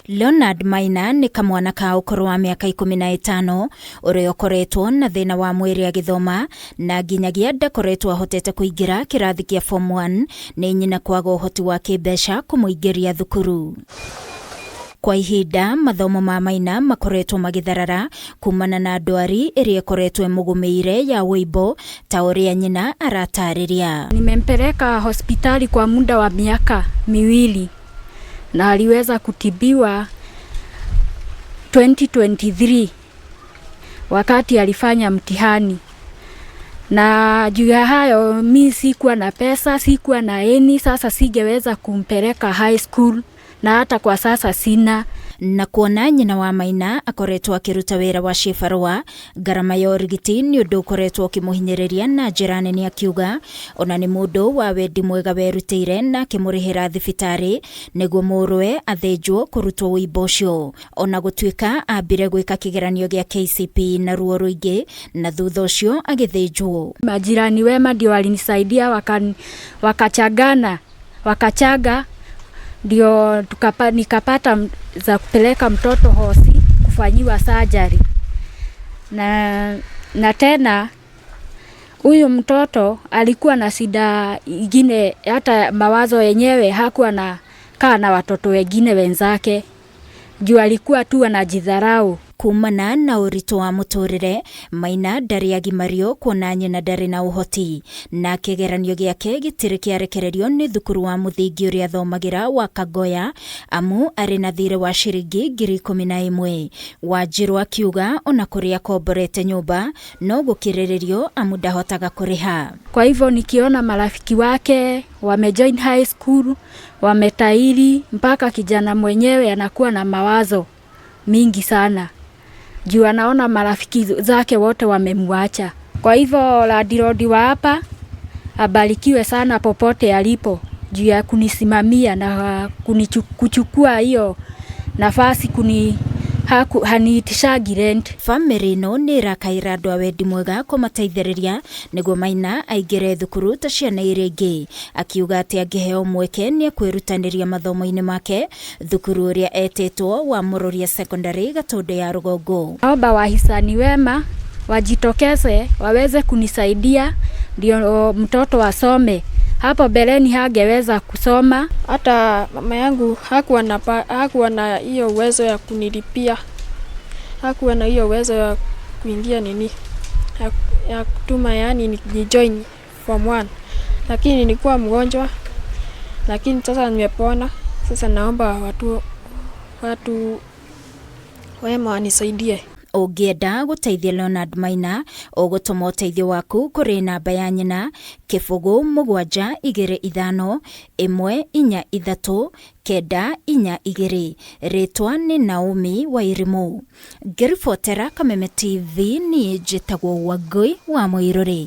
Leonard Maina nĩ kamwana ka ũkũrũ wa mĩaka 15 ũrĩa ũkoretwo na thĩna wa mwĩrĩ agĩthoma na nginyagia ndakoretwo ahotete kũingĩra kĩrathi kĩa form 1 nĩ nyina kwaga ũhoti wa kĩmbeca kũmũingĩria thukuru. Kwa ihinda mathomo ma Maina makoretwo magĩtharara kumana na ndwari ĩrĩa ĩkoretwo ĩmũgũmĩire ya ũimbo ta ũrĩa nyina aratarĩria. Nimempeleka hospitali kwa muda wa miaka 2 na aliweza kutibiwa 2023 wakati alifanya mtihani, na juu ya hayo mi sikuwa na pesa, sikuwa na eni, sasa singeweza kumpeleka high school na hata kwa sasa sina. Na kuona nyina wa Maina akoretwo akĩruta wĩra wa cibarũa, ngarama ya ũrigiti nĩ ũndũ ũkoretwo ũkĩmũhinyĩrĩria na njĩra nene, akiuga ona nĩ mũndũ wa wendi mwega werutĩire na akĩmũrĩhĩra thibitarĩ nĩguo mũrũwe athĩnjwo kũrutwo ũimbo ũcio, ona gũtuĩka ambire gwĩka kĩgeranio gĩa KCPE na ruo rũingĩ na thutha ũcio agĩthĩnjwo. Majirani wema ndio walinisaidia, wakachangana, wakachanga ndio nikapata za kupeleka mtoto hosi kufanyiwa surgery. Na tena huyu mtoto alikuwa na shida ingine, hata mawazo yenyewe hakuwa na kaa na watoto wengine wenzake juu alikuwa tu anajidharau. Kumana na ũritũ wa mũtũrĩre, Maina ndarĩ agimario kuona nyina ndarĩ na ũhoti na kĩgeranio gĩake gĩtirĩ kĩarekererio nĩ thukuru wa mũthingi ũrĩa athomagĩra wa Kagoya amu arĩ na thirĩ wa ciringi 11,000. Wanjirũ akiuga ona kũrĩa akomborete nyũmba no gũkirĩrĩrio amu ndahotaga kũrĩha. Kwa hivyo nikiona marafiki wake wamejoin high school, wametairi, mpaka kijana mwenyewe anakuwa na mawazo mingi sana juu anaona marafiki zake wote wamemwacha. Kwa hivyo landlord wa hapa abarikiwe sana popote alipo juu ya kunisimamia na kuchukua hiyo nafasi haniitishagi rent. Bamĩrĩ ĩno nĩ ĩrakaĩra andũ a wendi mwega kũmateithĩrĩria nĩguo Maina aingĩre thukuru ta ciana iria ingĩ, akiuga atĩ angĩheo mweke nĩ ekwĩrutanĩria mathomo-inĩ make thukuru ũrĩa etĩtwo wa Mururia Secondary, Gatũndũ ya Rũgongo. Naomba wahisani wema wajitokeze waweze kunisaidia ndio mtoto asome. Hapo mbeleni hangeweza kusoma. Hata mama yangu hakuwa na hiyo uwezo ya kunilipia, hakuwa na hiyo uwezo ya kuingia nini ya kutuma, yani ni join form 1, lakini nilikuwa mgonjwa, lakini sasa nimepona. Sasa naomba watu wema wanisaidie. Ũngĩenda gũteithia Leonard Maina, ũgũtũma ũteithio waku kũrĩ namba ya nyina 0725 143 942. Rĩtwa nĩ Naomi Wairimu. Ngĩribotera Kameme TV, niĩ njĩtagwo Wangũi wa Mũirũrĩ.